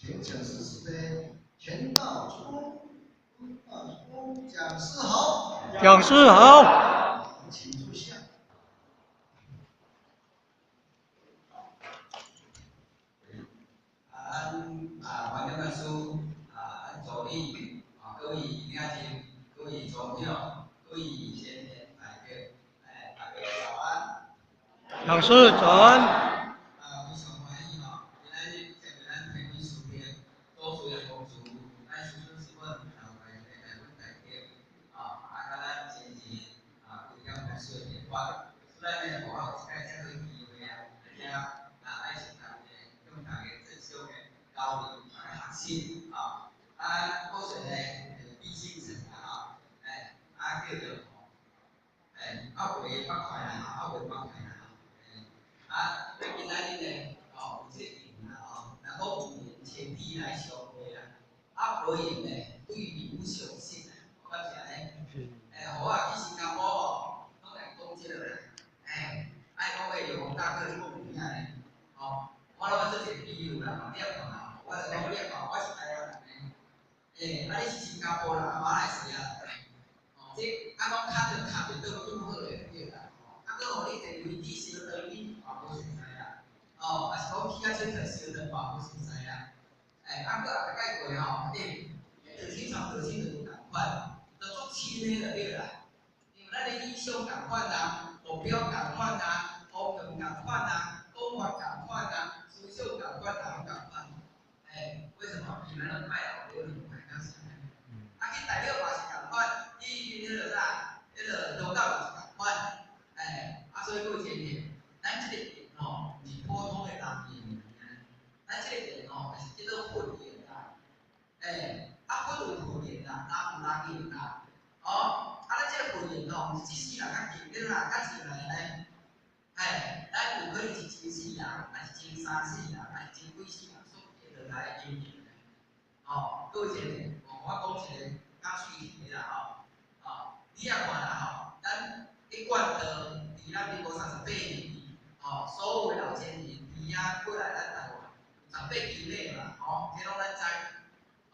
请講師慈悲，錢道出宮，問道出宮，講師好，講師好，請坐下。啊，咱啊，黃講師啊，咱助理啊，各位領袖，各位組長，各位先賢大德，哎，大家早安。講師早安。啊，非常歡喜吼，今仔日見到咱天文書店多數的公司，咱師尊師本啊，來來來阮大德，啊，啊，佮咱前前啊，規點開始的電話，所以呢，予我有這個這個機會啊，來遮啊，愛是大家向大家正式的交流啊，學習啊，啊，過程呢，畢竟是啊，哎，啊叫做哎，啊話較快啦，啊話較快啦，啊，今仔日呢，哦，有這個緣啦，哦，能夠五年前地來相會啦，啊，無閒呢，對牛相識啊，我感覺呢，哎，予我去新加坡吼，攏來講這個啦，哎，愛講話就王大哥你講有影呢，哦，我攏做一個比喻啦，你也看啊，我就講你也看，我是台灣人呢，欸，啊你是新加坡人，啊馬來西亞人，哦，這啊講較就較袂倒拄好的對啦，啊，閣予你坐飛機燒轉去嘛無熟似啦，哦，啊是講去遐婑佗燒轉嘛無熟似啦，欸，啊閣也大概過吼，欸，得親像得親就無仝款，就足親的就對啦，因為咱的理想仝款啊，目標仝款啊，方向仝款啊，講法仝款啊，思想仝款啊，攏仝款。欸，為什麼？因為咱攏拜老母娘來講是安呢。啊，去大陸嘛是仝款，去彼個啥，彼個香港嘛是仝款。欸，啊，所以閣有一個點，咱這個緣吼，毋是普通的人緣，咱這個緣吼，是叫做佛緣啦。欸，啊佛有佛緣啦，人有人緣啦。哦，啊咱這個佛緣吼，毋是這世人較近，對啦，較近來呢。欸，咱有可能是前世人，還是前三世人，還是前幾世人所結落來的因緣。哦，閣有一個，哦，我講一個較具體的啦吼，哦，你也看啦吼，咱一貫道佇咱民國38年，哦，所有的老先人佇遐過來咱台灣，十八支馬嘛，吼，這攏咱知。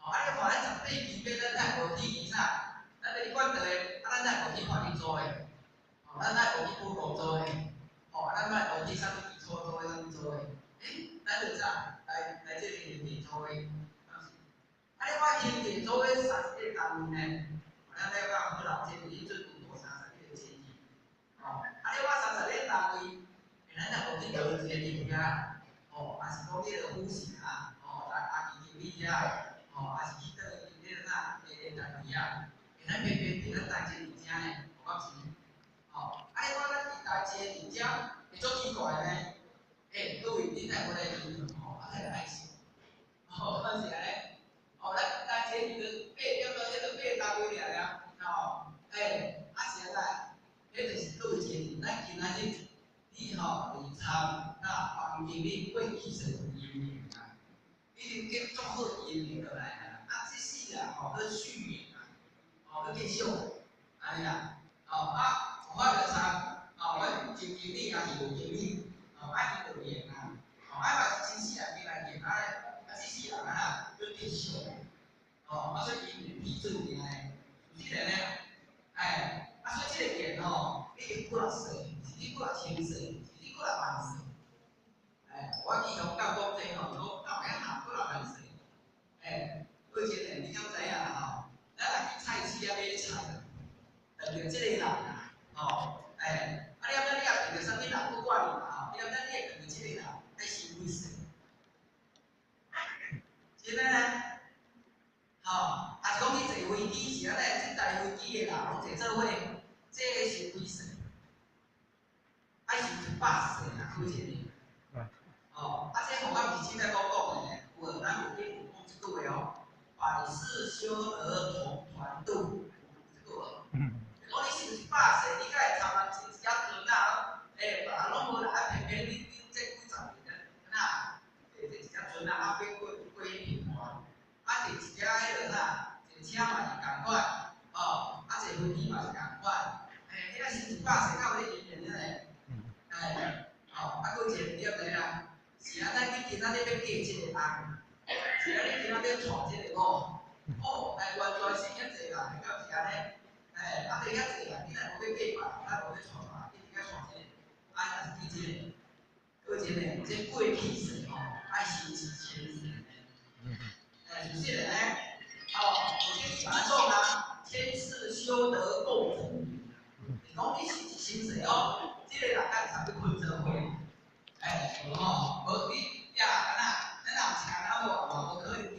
哦，啊你看咱十八支馬，咱哪會無去啥？咱佇一貫道的，啊咱哪會無去看去做的？哦，咱哪會無去補國做的？哦，啊咱哪會無去啥物基礎做的，啥物做的？欸，咱就啥來來這個興地做的。啊！你看興地做伙31個單位呢，咱了解好老先人做拄多31個前提。哦，啊！你看30個單位，咱若無去倒一個地遐，哦，還是講迄個虎城啊，哦，阿阿基經理遐，哦，還是去倒迄個啥，欸欸台啊，咱偏偏佇咱台前佇遮呢，有敢是？哦，啊！你看咱佇台前佇遮，會足奇怪呢？欸，各位，恁若無來聽吼，啊，才會愛笑，哦，敢是按呢？哦，咱台前佇個八點到彼個八單位爾爾，吼，欸，啊是按怎？彼就是各位前人，咱今仔日你吼佇參甲房經理過去世姻緣啊，已經結足好姻緣落來啊，啊，這世人吼閣續緣啊，哦，閣繼續按呢啦，哦啊，有法就參，哦，阮前經理也是無經理，哦，啊伊就緣啊，哦，啊嘛是前世人經來緣，啊啊這世人啊啦，閣繼續，哦，啊所以姻緣天注定的，是這個呢，哎，啊所以這個緣吼，已經過來歲，是你過來千歲，是你過來萬歲。哎，我去香港講這吼，講哪會曉過來萬歲？哎，過前呢，你敢知影啦吼？咱若去菜市仔買菜，遇著這個人啊，吼，哎，啊你敢知你若遇著啥物人，不管啦吼，你敢知你會遇著這個人，愛收幾歲？真的呢？吼，啊是講你坐飛機是按呢，這台飛機的人攏坐做伙，這個收幾歲？愛收100歲啦，好一個。哦，啊，這吼我毋是凊彩講講的呢，有無？咱有經有講這句話哦，百世修得同船渡，這句無？講你收100歲，你敢會參人一隻船仔？欸，別人攏無來，啊偏偏你這幾十年啊，哪？坐這一隻船仔啊，變過過彼邊岸，啊坐一隻彼個啥，坐車嘛是仝款，哦，啊坐飛機嘛是仝款，欸，你若收100歲，敢有這因緣呢？欸，哦，啊，閣有一個你也知影，是按怎你今仔日欲嫁這個翁，是啊，你今仔日娶這個某，哦，台灣全省遐濟人，敢是按呢？欸，啊，這遐濟人，你若無欲過百，咱無欲娶，一定愛娶這個，啊，若是對這個，閣一個，這過去世吼，愛修一千世呢。欸，是不是呢？哦，有些是按怎講啊？千世修得共福緣。是講你是一生世哦，這個人敢會使欲困做伙？欸，無吼，無你呀，敢若咱若有請阿某嘛，無可能。